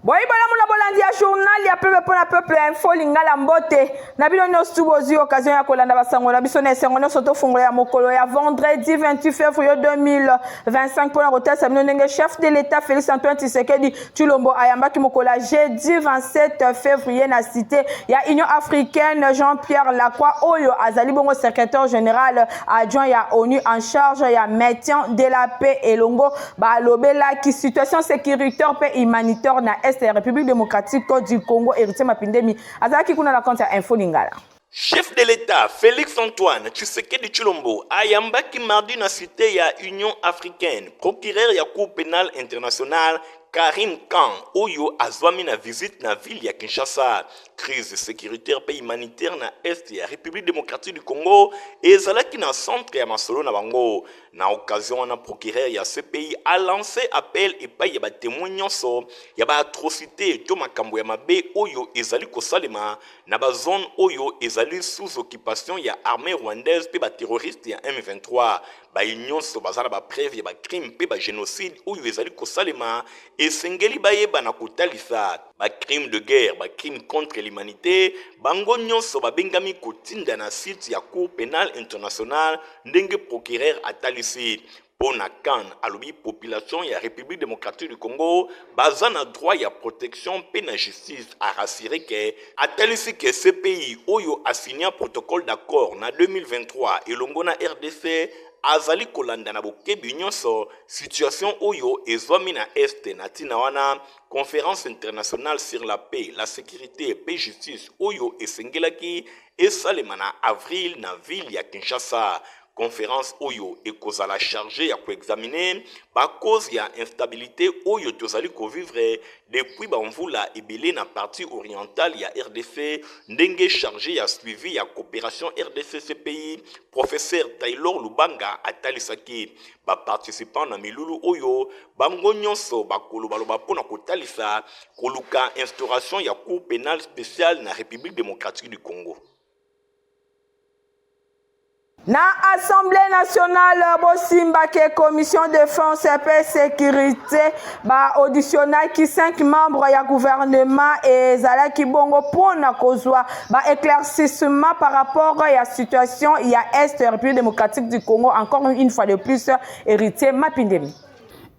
Boyi bolamu na bolandi ya journal ya peuple mpo na peuple ya info lingala mbote na bino nyonso tu bozwi occasion ya kolanda basango na biso na esengo nyonso tofungola ya mokolo ya vendredi 28 février 2025 mpo na kotalisa bino ndenge chef de l'état Félix Antoine Tshisekedi Tshilombo ayambaki mokolo ya jeudi 27 février na cité ya Union africaine Jean-Pierre Lacroix oyo azali bongo secrétaire général adjoint ya ONU en charge ya maintien de la paix elongo balobelaki situation sécuritaire mpe humanitaire na est ya République démocratique du Congo. Héritier Mapindemi azalaki kuna na compte ya Info Lingala. Chef de l'État Félix Antoine Tshisekedi Tshilombo ayambaki mardi na cité ya Union africaine procureur ya Cour pénale internationale Karim Khan oyo azwami na visite na ville ya Kinshasa. Crise sécuritaire mpe humanitaire na est ya République démocratique du Congo ezalaki na centre ya masolo na bango. Na occasion wana, procureur ya CPI a lancé appel epai ya ba témoins nyonso ya ba atrocité to makambo ya mabe oyo ezali kosalema na ba zone oyo ezali sous occupation ya armée rwandaise mpe ba terroriste ya M23. Baye nyonso baza na ba preuve ya ba crime mpe ba génocide oyo ezali kosalema esengeli bayeba na kotalisa ba crime de guerre, ba crime contre l'humanité. Bango nyonso babengami kotinda na site ya Cour pénale internationale, ndenge procureur atalisi. Mpo na Khan, alobi population ya République démocratique du Congo baza na droit ya protection mpe na justice. Arassurer ke atalisi ke CPI oyo asigna protocole d'accord na 2023 elongo na RDC azali kolanda na bokebi nyonso situation oyo ezwami na est. Na ntina wana, conférence internationale sur la paix, la sécurité mpe justice oyo esengelaki esalema na avril na ville ya Kinshasa. Conférence oyo ekozala charge ya koexaminer bacause ya instabilité oyo tozali kovivre depuis bamvula ebele na partie orientale ya RDC, ndenge chargé ya suivi ya coopération RDC CPI, professeur Taylor Lubanga, atalisaki. Baparticipant na milulu oyo bango nyonso bakolobaloba mpona kotalisa koluka instauration ya cour pénale spéciale na République démocratique du Congo. Na Assemblée nationale, bosimbake commission défense mpe sécurité baauditionnaki cinq membres ya gouvernement. Ezalaki bongo mpona kozwa baéclaircissement par rapport ya situation ya est République démocratique du Congo. Encore une fois de plus, Héritier Mapindemi.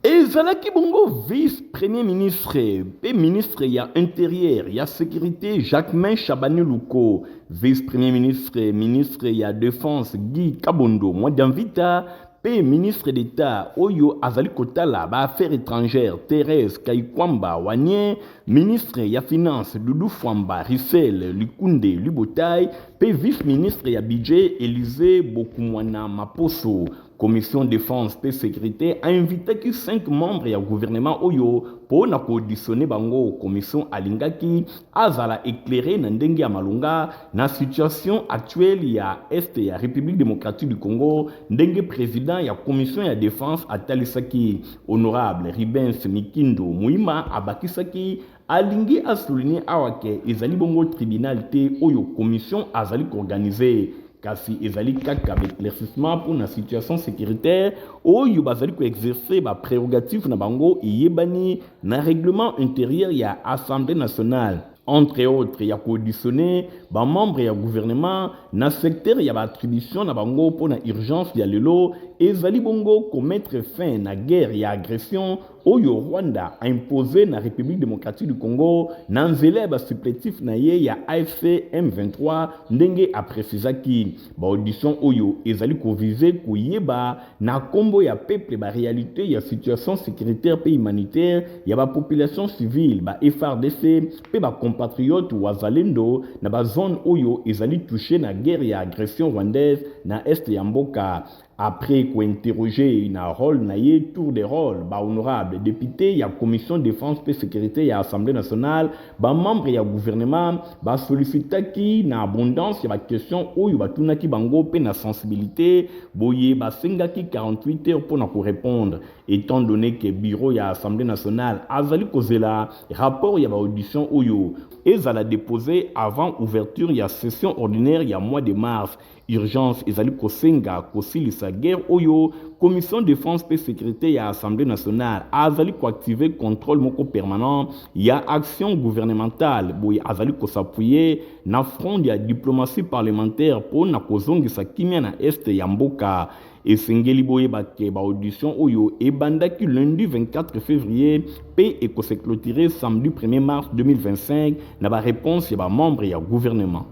Ezalaki bongo vice premier ministre mpe ministre ya intérieur ya sécurité Jacquemain Shabani Luko, vice premier ministre, ministre ya défense Guy Kabondo Mwadiamvita mpe ministre d'État oyo azali kotala baaffaires étrangères Thérèse Kaikwamba Wanye, ministre ya finance Doudou Fwamba Rissel Likunde Libotai mpe vice ministre ya budget Élysée Bokumwana Maposo. Commission défense mpe sécurité ainvitaki 5 membres ya gouvernement oyo mpo na koauditionner bango. Commission alingaki azala éclairé na ndenge ya malonga na situation actuelle ya est ya République démocratique du Congo, ndenge président ya commission ya défense atalisaki. Honorable Rubens Mikindo Muima abakisaki, alingi asouligner awa ke ezali bongo tribunal te oyo commission azali koorganiser, kasi ezali kaka baéclaircissement mpona situation sécuritaire oyo bazali koexercer baprérogative na bango eyebani na règlement intérieur ya Assemblée nationale, entre autres ya koauditionner bamembre ya gouvernement na secteur ya baattribution na bango. Mpona urgence ya lelo ezali bongo komettre fin na guerre ya agression oyo Rwanda aimpose na République démocratique du Congo na nzela ya basupplétif na ye ya AFC M23, ndenge aprécisaki. Baaudition oyo ezali koviser koyeba na nkombo ya peuple baréalité ya situation sécuritaire mpe humanitaire ya bapopulation civile, ba FARDC mpe bacompatriote wazalendo na bazone oyo ezali touché na guerre ya agression rwandaise na est ya mboka. Après kointerroger na role na ye tour de role ba honorables deputes ya commission defense mpe securite ya Assemblee nationale, ba membres ya gouvernement ba sollicitaki na abondance ya ba questions oyo batunaki bango mpe na sensibilite, boye basengaki 48 heures mpo na ko repondre. Etant donne que bureau ya Assemblee nationale azali kozela rapport ya ba auditions oyo ezala depose avant ouverture ya session ordinaire ya mois de mars, Urgence ezali kosenga kosilisa guerre oyo Commission defense mpe securite ya Assemblee nationale azali ko activer controle moko permanent ya action gouvernementale boye azali ko s'appuyer na fronde ya diplomatie parlementaire mpo na kozongisa kimia na Est ya mboka. Esengeli boyeba ke ba auditions oyo ebandaki lundi 24 fevrier mpe eko se cloturer samedi 1er mars 2025 na ba reponses ya ba membres ya gouvernement.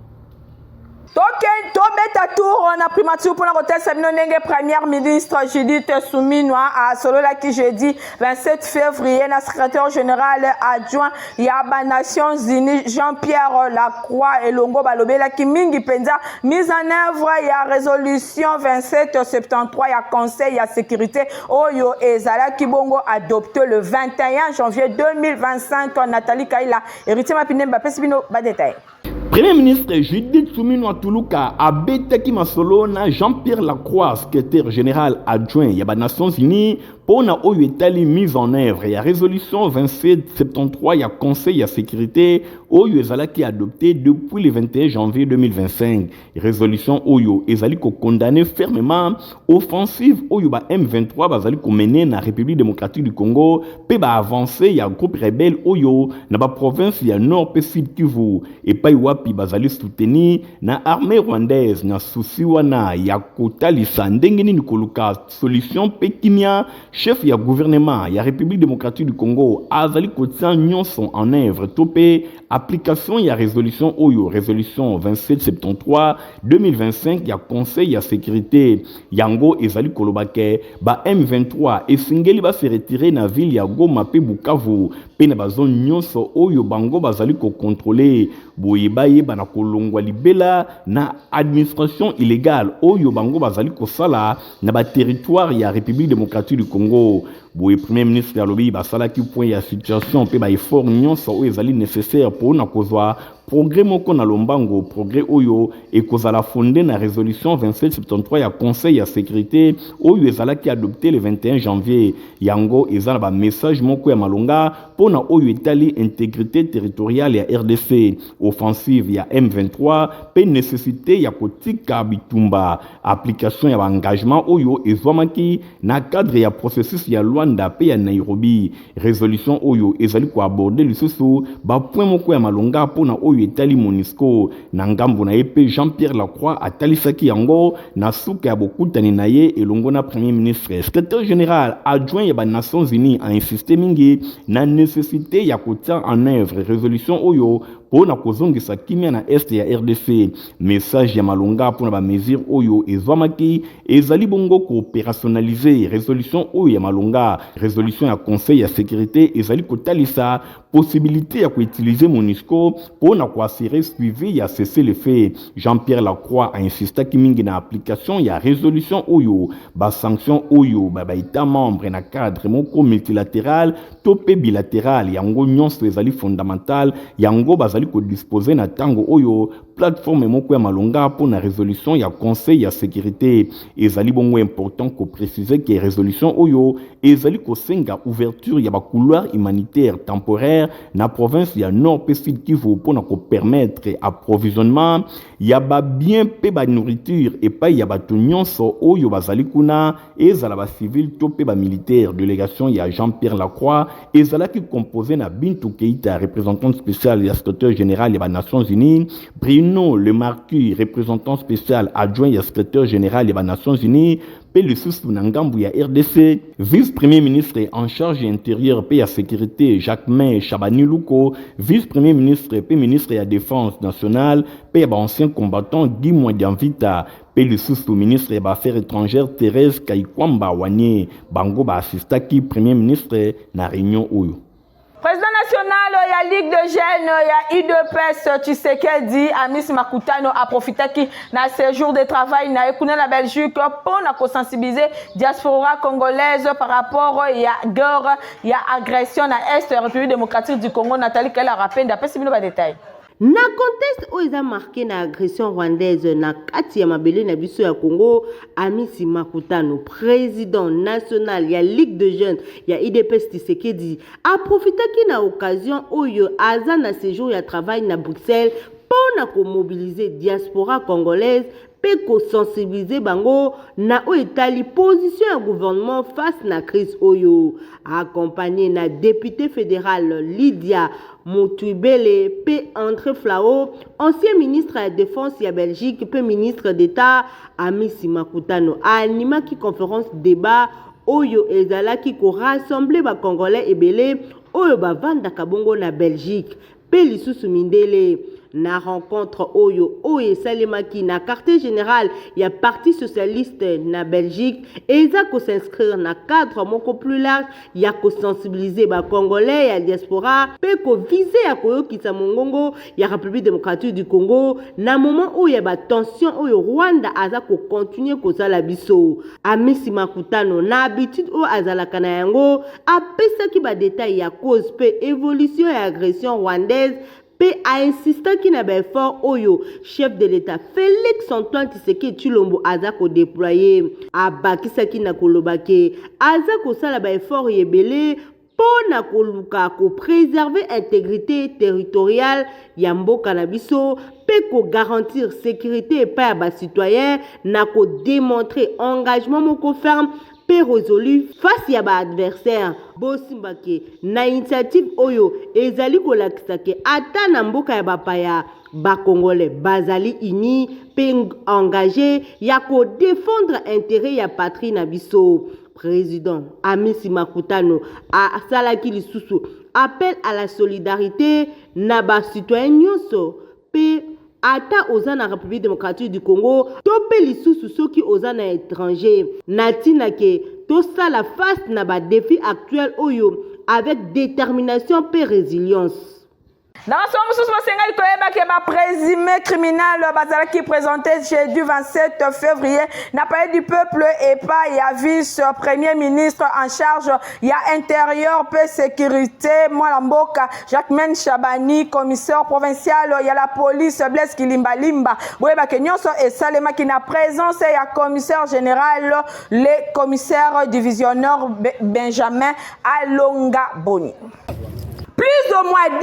Toke tobeta tour na primature mpona kotalisa bino ndenge première ministre Judith Suminwa asololaki jeudi 27 février na secrétaire général adjoint ya ba Nations Unies Jean-Pierre Lacroix elongo balobelaki mingi mpenza mise en œuvre ya résolution 2773 ya Conseil ya sécurité oyo ezalaki bongo adopté le 21 janvier 2025. Nathalie Kaila, Héritier Mapindembe bapesi bino ba détails. Premier ministre Judith Suminwa Tuluka abetaki masolo na Jean-Pierre Lacroix, secrétaire général adjoint ya ba Nations Unies mpo na oyo etali mise en œuvre ya résolution 2773 ya Conseil ya sécurité oyo ezalaki adopté depuis le 21 janvier 2025. Résolution oyo ezali ko condamner fermement offensive oyo ba M23 bazali ko mener na République démocratique du Congo pe ba avancées ya groupe rebelle oyo na ba provinces ya Nord pe Sud Kivu epai wapi bazali soutenir na armée rwandaise na souci wana ya kotalisa ndenge nini koluka solution pe kimia. Chef ya gouvernement ya République démocratique du Congo azali kotia nyonso en œuvre to pe Application ya resolution oyo, resolution 2773 2025 ya Conseil ya securite, yango ezali koloba ke ba M23 esengeli ba se retirer na ville ya Goma pe Bukavu pe na ba zones nionso oyo bango bazali ko controler, boye bayeba na kolongwa libela na administration illegale oyo bango bazali kosala na ba territoires ya Republique democratique du Congo. Boye Premier ministre alobi basalaki point ya situation mpe ba efforts nyonso oyo ezali necessaire mpo na kozwa progrès moko na lombango, progrès oyo ekozala fonde na resolution 2773 ya Conseil ya securite oyo ezalaki adopte le 21 janvier. Yango eza na ba messages moko ya malonga mpo na oyo etali integrite territoriale ya rdc, offensive ya M23 mpe necessite ya kotika bitumba, application ya ba engagements oyo ezwamaki Na cadre ya processus ya Luanda pe ya Nairobi, resolution oyo ezali ko aborder lisusu ba points moko ya malonga mpo na oyo etali Monusco. Na ngambo na ye pe Jean-Pierre Lacroix atalisaki yango na suka ya bokutani na ye elongo na Premier ministre. Secretaire general adjoint ya ba Nations Unies a insister mingi na necessite ya kotia en œuvre resolution oyo mpo na kozongisa kimia na est ya rdc. Message ya malonga mpo na ba mesures oyo ezwamaki ezali bongo ko operationaliser resolution oyo ya malonga. Resolution ya Conseil ya securite ezali kotalisa possibilite ya ko utiliser Monusco mpo na ko assurer suivi ya cessez-le-feu. Jean-Pierre Lacroix a insistaki mingi na application ya resolution oyo. Ba sanctions oyo ba ba Etats membres na cadre moko multilateral to mpe bilateral, yango nyonso ezali fondamental, yango bazali ko disposer na tango oyo plateforme moko ya malonga mpo na resolution ya Conseil ya securite. Ezali bongo important ko preciser que resolution oyo ezali kosenga ouverture ya ba couloirs humanitaires temporaires na province ya Nord mpe Sud Kivu mpo na ko permettre approvisionnement ya ba biens mpe ba nourritures epai ya bato nyonso oyo bazali kuna, ezala ba civils to mpe ba militaires. Delegation ya Jean-Pierre Lacroix ezalaki composee na Bintou Keita, representante speciale ya secretaire general ya ba Nations Unies, Bruno Lemarquis, représentant spécial adjoint ya secretaire général ya ba Nations Unies, mpe lisusu na ngambo ya rdc, vice-premier ministre en charge ya intérieur mpe ya sécurité Jacquemain Shabani Luko, vice-premier ministre mpe ministre ya défense nationale mpe ya ba anciens combattants Guy Mwadiamvita, mpe lisusu ministre ya ba affaires étrangères Thérèse Kayikwamba Wanye. Bango ba assistaki premier ministre na réunion oyo. Président national ya Ligue de jeunes ya UDPS Tshisekedi Amis Makutano aprofitaki na séjour de travail na ye kuna na Belgique mpo na kosensibiliser diaspora congolaise par rapport ya guerre ya agression na Est ya République démocratique du Congo. Nathalie Kela Rapende apesi bino ba détails. Na contexte oyo eza marqué na agression rwandaise na kati ya mabele na biso ya Congo, Amisi Makutano, président national ya Ligue de jeunes ya UDPS Tshisekedi, aprofitaki na occasion oyo aza na séjour ya travail na Bruxelles mpo na komobiliser diaspora congolaise mpe kosensibiliser bango na oyo etali position ya gouvernement face na crise oyo. Accompagné na député fédéral Lydia Mutuibele mpe André Flao, ancien ministre ya défense ya Belgique mpe ministre d'État, Amisi Makutano animaki conférence débat oyo ezalaki korassembler Bacongolais ebele oyo bavandaka bongo na Belgique mpe lisusu mindele. Na rencontre oyo esalemaki na quartier général ya Parti socialiste na Belgique, eza kos'inscrire na cadre moko plus large ya kosensibiliser Bacongolais ya diaspora mpe koviser ya koyokisa mongongo ya République démocratique du Congo na moment oyo ya batension oyo Rwanda aza kocontinuer kozala biso. Amisi Makutano, na habitude oyo azalaka na yango, apesaki badétails ya cause mpe évolution ya agression rwandaise mpe ainsistaki na baeffort oyo chef de l'État Félix Antoine Tshisekedi Tshilombo aza kodéployer. Abakisaki na koloba ke aza kosala baeffort ebele mpo na koluka kopréserver intégrité territoriale ya mboka na biso mpe kogarantir sécurité epai ya bacitoyen, na kodémontrer engagement moko ferme mpe résolu face ya baadversaire. Bosimba ke na initiative oyo ezali kolakisa ke ata na mboka ya bapaya, Bacongolais bazali unis mpe engagé ya kodéfendre intérêt ya patrie na biso. Président Amisi Makutano asalaki lisusu appel à la solidarité na bacitoyen nyonso, mpe ata oza na République démocratique du Congo to mpe lisusu soki oza na étranger, na ntina ke tosala face na badéfi actuel oyo avec détermination mpe résilience. Na masolo mosusu, basengeli koyeba ke baprésumé criminel bazalaki présenté jeudi 27 février na Palais du peuple epai ya vice premier ministre en charge ya intérieur mpe sécurité, mwana mboka Jacquemain Shabani, commissaire provincial ya la police Blaise Kilimbalimba. Boyeba ke nyonso esalemaki na présence ya commissaire général, le commissaire divisionnaire Benjamin Alonga Boni. Plus ou moins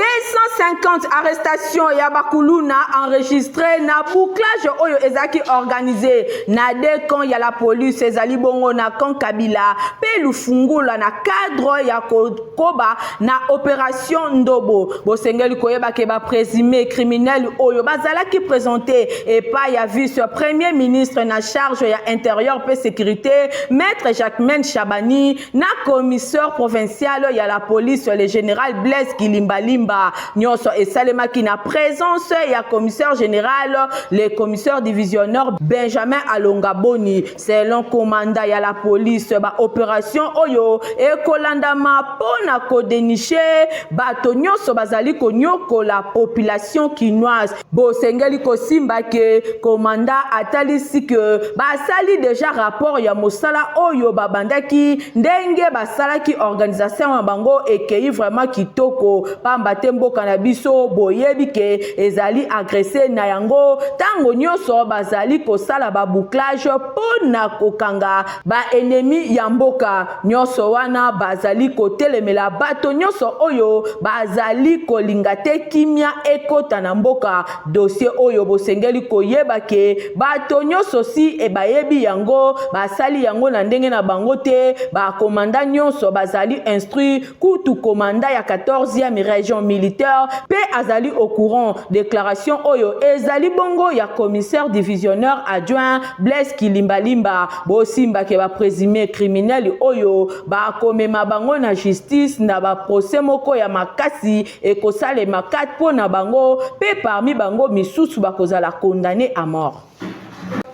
250 arrestations ya bakuluna enregistré na bouclage oyo ezalaki organisé na deux camps ya la police, ezali bongo na camp Kabila mpe Lufungula, na cadre ya kokoba na opération Ndobo. Bosengeli koyeba ke baprésumé criminel oyo bazalaki présenté epai ya vice premier ministre na charge ya intérieur mpe sécurité, maître Jacquemain Shabani, na commissaire provincial ya la police, le général Blaise Kilimbalimba. Nyonso esalemaki na présence ya commissaire général, le commissaire divisionnaire Benjamin Alonga Boni. Selon commandant ya la police, baopération oyo ekolandama mpo na kodénicher bato nyonso bazali konyokola population kinoise. Bosengeli kosimba ke commandant atalisi ke basali déjà rapport ya mosala oyo babandaki, ndenge basalaki organisation ya bango ekei vraiment kitoko, pamba te mboka na biso, boyebi ke ezali agressé. Na yango, ntango nyonso bazali kosala babouclage mpo na kokanga baennemi ya mboka nyonso wana, bazali kotelemela bato nyonso oyo bazali kolinga te kimia ekota na mboka. Dossier oyo, bosengeli koyeba ke bato nyonso si e bayebi yango, basali yango na ndenge na bango te. Bacommandant nyonso bazali instruit, kutu commandant ya 14e région militaire mpe azali au courant. Déclaration oyo ezali bongo ya commissaire divisionnaire adjoint Blaise Kilimbalimba. Bosimba ke baprésumé criminel oyo bakomema bango na justice na baprocès moko ya makasi ekosalema 4 mpo na bango, mpe parmi bango misusu bakozala condamné à mort.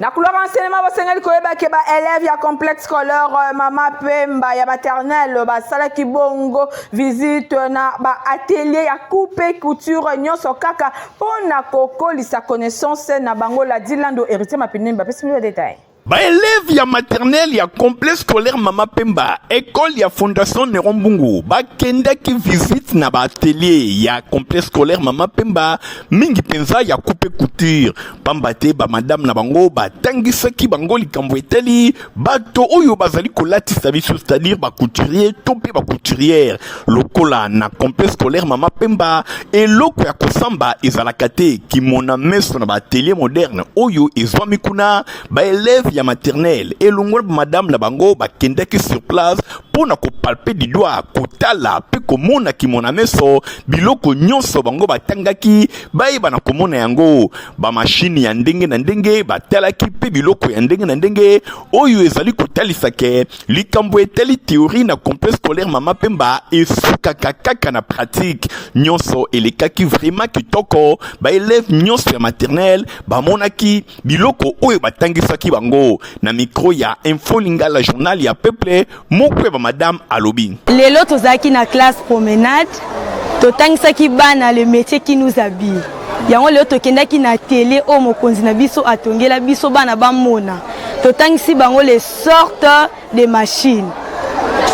Na couloir enseignement, bosengeli koyeba ke baélève ya complexe scolaire Mama Pemba ya maternelle basalaki bongo visite na baatelier ya coupe couture nyonso kaka mpo na kokolisa connaissance na bango. Ladilando Héritier Mapinemi bapesi bino détail. Baélève ya maternelle ya complexe scolaire Mama Pemba, école ya Fondation Néron Mbungu, bakendaki visite na baatelier ya complexe scolaire Mama Pemba, mingi mpenza ya coupe couture, pamba te bamadame na bango batangisaki bango likambo etali bato oyo bazali kolatisa biso, c'est-à-dire bacouturier to mpe bacouturière. Lokola na complexe scolaire Mama Pemba eloko ya kosamba ezalaka te, kimona meso na baatelier moderne oyo ezwami kuna, baélève ya maternelle elongo na bamadame na bango bakendaki sur place mpo na kopalper du doigt, kotala mpe komona kimona meso biloko nyonso bango batangaki, bayeba na komona yango. Bamashine ya ndenge na ndenge batalaki mpe biloko ya ndenge na ndenge oyo ezali kotalisa ke likambo etali théorie na complexe scolaire Mama Pemba esukaka kaka na pratique. Nyonso elekaki vraiment kitoko. Baélève nyonso ya maternelle bamonaki biloko oyo batangisaki bango. Na micro ya Info Lingala, journal ya peuple, moko ya bamadame alobi: Lelo tozalaki na classe promenade, totangisaki bana le métier qui nous habille. Yango lelo tokendaki na atelier oyo mokonzi na biso atongela biso, bana bamona. Totangisi bango les sortes de machines.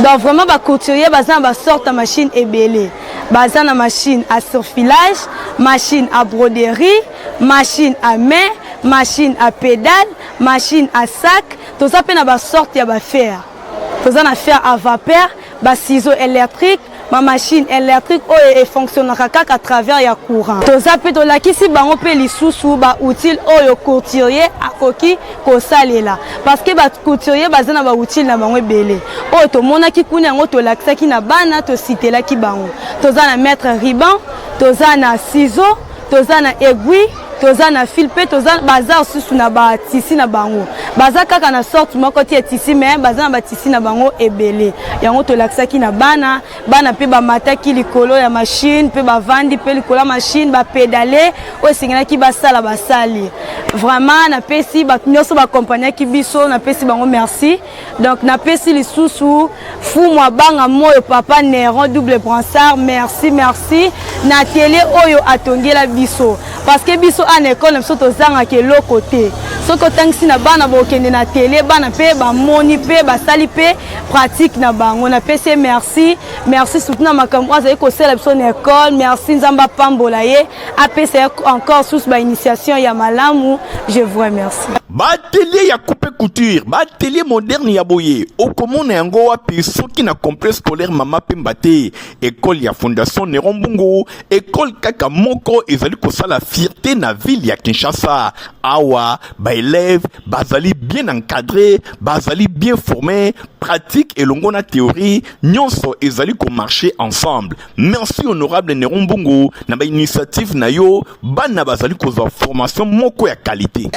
Donc vraiment, bacouturier baza na basorte ya machine ebele. Baza na machine à surfilage, machine à broderie, machine à main, machine à pédale, machine à sac. Toza mpe na basorte ya bafer. Toza na fer à vapeur, baciseau électrique, bamachine électrique oyo efonctionnaka kaka à travers ya courant. Toza mpe, tolakisi bango mpe lisusu baoutils oyo couturier akoki kosalela, parce que bacouturier baza na baoutils na bango ebele oyo tomonaki kuna. Yango tolakisaki na bana, tositelaki bango. Toza na mètre ruban, toza na ciseau, toza na aiguille, toza na fil, mpe toza, baza lisusu na batissu na bango. Baza kaka na sorte moko ti ya tissu, mais baza na batissu na bango ebele. Yango tolakisaki na bana. Bana mpe bamataki likolo ya machine, mpe bavandi mpe likolo ya machine, bapédale oyo esengelaki basala, basali. Vraiment, napesi bato nyonso baaccompagnaki biso, napesi bango merci. Donc napesi lisusu fumu abanga moyo, papa Néron double brassard, merci, merci na atelier oyo atongela biso, parce que biso ana ekole na biso tozangaka eloko te. Soki otangisi na bana, bokende na atelier, bana mpe bamoni mpe basali mpe pratique na bango. Napesi ye merci, merci surtout na makambo oyo azali kosala biso na ekole. Merci, Nzambe apambola ye, apesa ye encore susu bainitiation ya malamu. Je vous remercie. Baatelier ya coupe couture, baatelier moderne ya boye, okomona yango wapi soki na complexe scolaire Mama Pemba te? Ekole ya Fondation Néron Mbungu, ekole kaka moko ezali kosala fierté na ville ya Kinshasa. Awa baélève bazali bien encadré, bazali bien formé, pratique elongo na théorie nyonso ezali komarcher ensemble. Merci, honorable Néron Mbungu, na bainitiative na yo. Bana bazali kozwa formation moko ya qualité.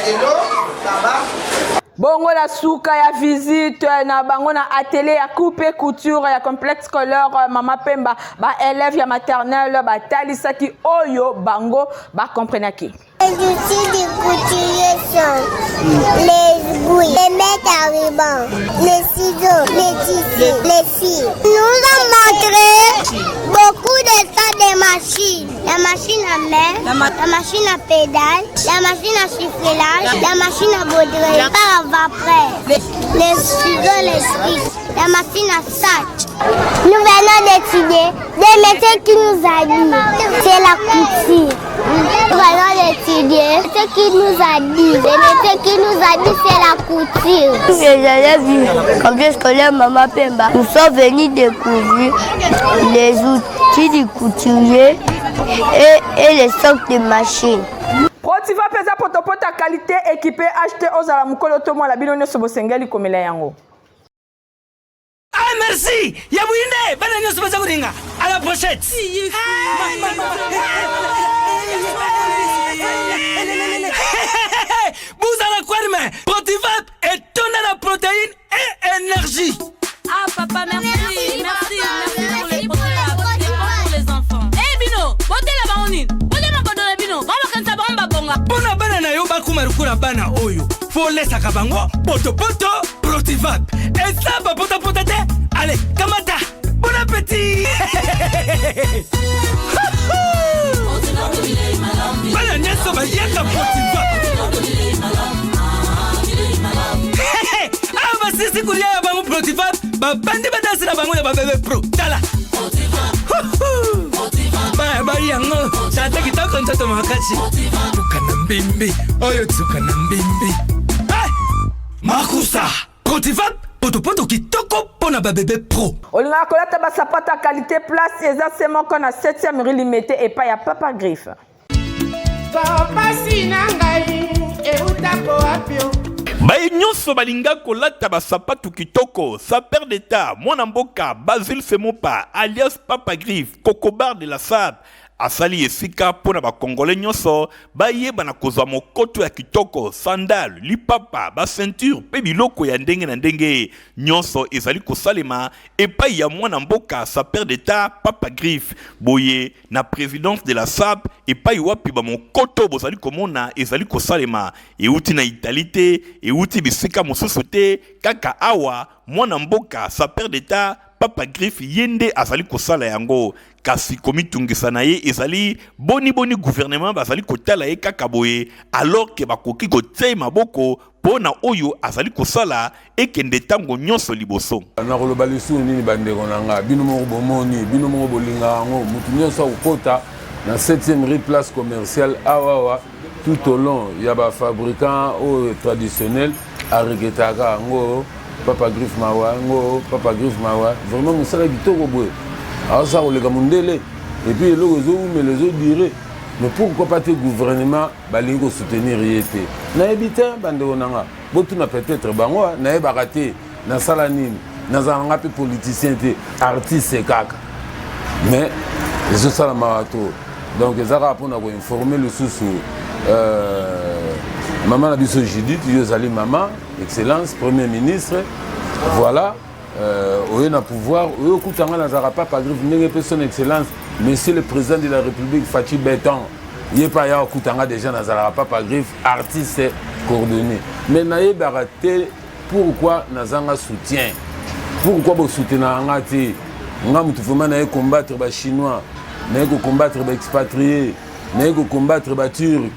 Bongo na suka ya visite na bango na atelier ya coupe couture ya complexe scolaire Mama Pemba, baélève ya maternelle batalisaki oyo bango bacomprenaki. Les outils du couturier sont les aiguilles, les mètres à ruban, les ciseaux, les tissus, les fils. Nous ont montré beaucoup de sortes de machines. La machine à main, la machine à pédale, la machine à surfilage, la machine à broderie, fer à vapeur, les ciseaux, les fils, la machine à sac. Nous venons d'étudier des métiers qui nous habillent. C'est la couture. Nous venons d'étudier ce qui nous habille. Le métier qui nous habille, c'est la couture. Les élèves du complexe scolaire Mama Pemba, nous sommes venus découvrir les outils du couturier et les sortes de machines. Protiva mpenza potopoto ya qualité, équipé ht ozala mokolo to mwana, bino nyonso bosengeli komela yango. Ah, merci ya bwinde. Bana nyonso baza kolinga à la pochette. Buzala kwerme Protivap etonda na protéine et énergie. Ah papa, merci, merci, merci pour les Protivap. C'est bon pour les enfants. Eh bino, botela bango nini? Botela makodo na bino. Bango bakanisa bango babonga. Mpo na bana na yo bakuma. bakóma lokola bana oyo fo olesaka bango potopoto protivap eza bapotapota te ale kamata bon appetit bana nyonso bayaka protivap awa basisi kolia ya bango protivap babandi badansi na bango ya babebe pro tala bayi yango tata kitoko nzoto makasi tuka na mbimbi oyo tuka na mbimbi eh! makusa protivap potopoto kitoko mpo na babebe pro olingaka kolata basapato ya qualité place eza se moko na 7e rue limete epai ya papa griffe Pasi na ngai eutako wapi o? Baye nyonso balinga kolata basapatu kitoko, sapeur d'etat, mwana mboka Basile Semopa alias Papa Griffe, Kokobar de la Sape, asali esika mpo na ba Congolais nyonso bayeba na kozwa mokoto ya kitoko, sandale, lipapa, ba ceinture mpe biloko ya ndenge na ndenge. Nyonso ezali kosalema epai ya mwana mboka sapeur d'etat Papa Griffe. Boye na presidence de la sap epai wapi ba mokoto bozali komona ezali kosalema euti na Italie te, euti bisika mosusu te, kaka awa mwana mboka sapeur d'etat Papa Griffe ye nde azali kosala yango. Kasi komitungisa na ye ezali boni boni gouvernement bazali kotala ye kaka boye alors que bakoki kotia ye maboko mpo na oyo azali kosala ekende ntango nyonso liboso. Nakoloba lisusu nini bandeko na nga? Bino moko bomoni, bino moko bolingaka yango. Moto nyonso akokota na 7e rue place commerciale awawa tout au long ya bafabricant oyo traditionnel aregretaka yango papa griffe mawa yango papa griffe mawa vraiment mosala kitoko boye aosala koleka mondele epuis eloko ezowumela ezodure mais pourquoi pas te gouvernement balingi ko soutenir ye te nayebi te bandeko na nga botuna peut-être bango nayebaka te nasala nini nazala nga mpe politicien te artiste kaka mais ezosala mawa to donc eza kaka mpona koinforme lisusu euh, mama na biso judith yo ozali mama excellence premier ministre voilà euh, oye na pouvoir oye okuta nga nazalaka papa griffe ndenge mpe son excellence monsieur le président de la république faci beton ye mpe aya okuta nga déjà nazalaka papa griffe artiste coordonné mais nayebaka te pourquoi nazanga soutien pourquoi bosoutenaka nga te nga motu vraiment naye combattre bachinois naye kocombattre baexpatrie naye kocombattre baturc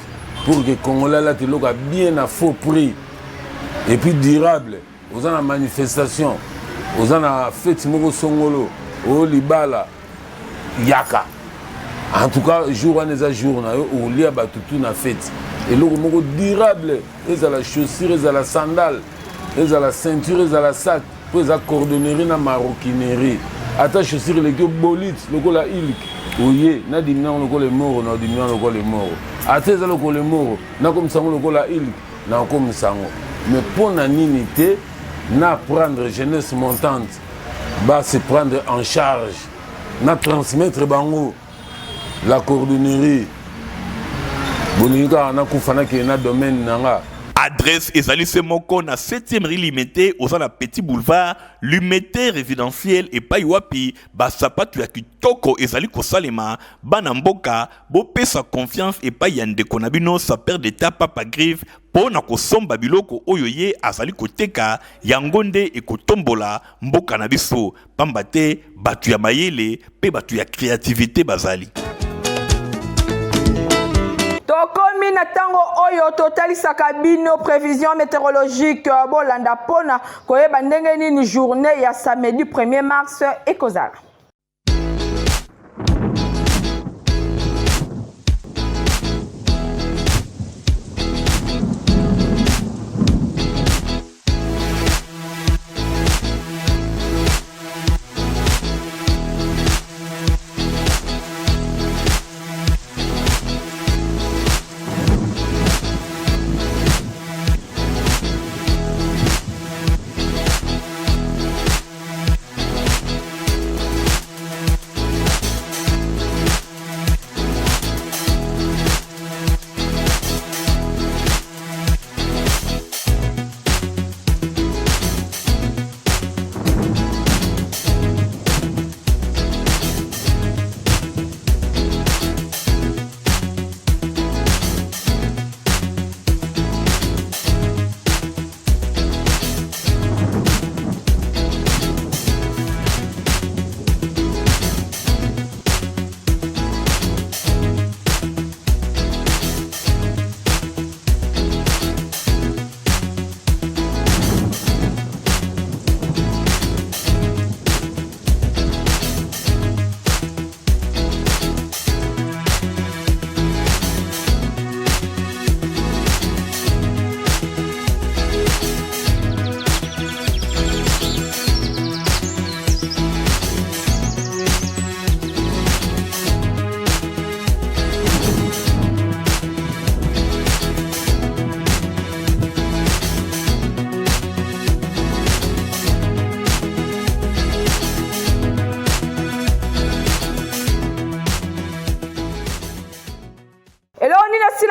pour que congolais alata eloko ya bien na faux prix et puis durable oza na manifestation oza na feti moko songolo oyo libala yaka en tout cas jour wana eza jour na yo okolia bato tu na feti eloko moko durable ezala chaussure ezala sandale ezala ceinture ezala sac mpo eza cordonnerie na maroquinerie ata chaussure eleki yo bolite lokola ilk oye nadimi yango lokola emoro na odimi yango lokola emoro ata eza lokola emoro nakomisa yango lokola ilk nakokomisa yango mais mpo na nini te na prendre jeunesse montante ba se prendre en charge na transmettre bango la cordonnerie bolingi kaka nakufa nakende na domaine na nga Adresse ezali se moko na 7e rue Limete, oza na Petit Boulevard, Limete résidentiel epai wapi ba sapatu ya kitoko ezali kosalema. Bana mboka bopesa confiance epai ya ndeko na bino sapeur d'etat Papa Griffe mpo na kosomba biloko oyo ye azali koteka, yango nde ekotombola mboka na biso, pamba te bato ya mayele mpe bato ya creativite bazali. Tokomi na ntango oyo totalisaka bino prévision météorologique, bolanda mpona koyeba ndenge nini journée ya samedi 1er mars ekozala.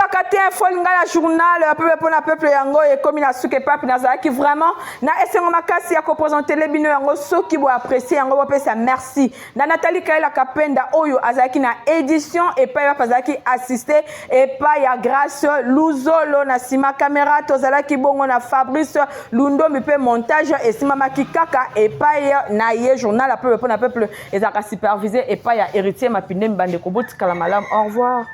Esilaka te. Info Lingala, journal ya peuple mpona peuple, yango ekomi na suka. Epapi nazalaki vraiment na esengo makasi ya kopresentele bino yango. Soki boapprécie yango, bopesa merci na Nathalie Kaela Kapenda oyo azalaki na édition, epai wapi azalaki assisté epai ya Grâce Luzolo. Na nsima caméra tozalaki bongo na Fabrice Lundombi, mpe montage esimamaki kaka epai na ye. Journal ya peuple mpona peuple ezalaka supervisé epai ya Héritier Mapindemi. Bandeko, botikala malamu, au revoir.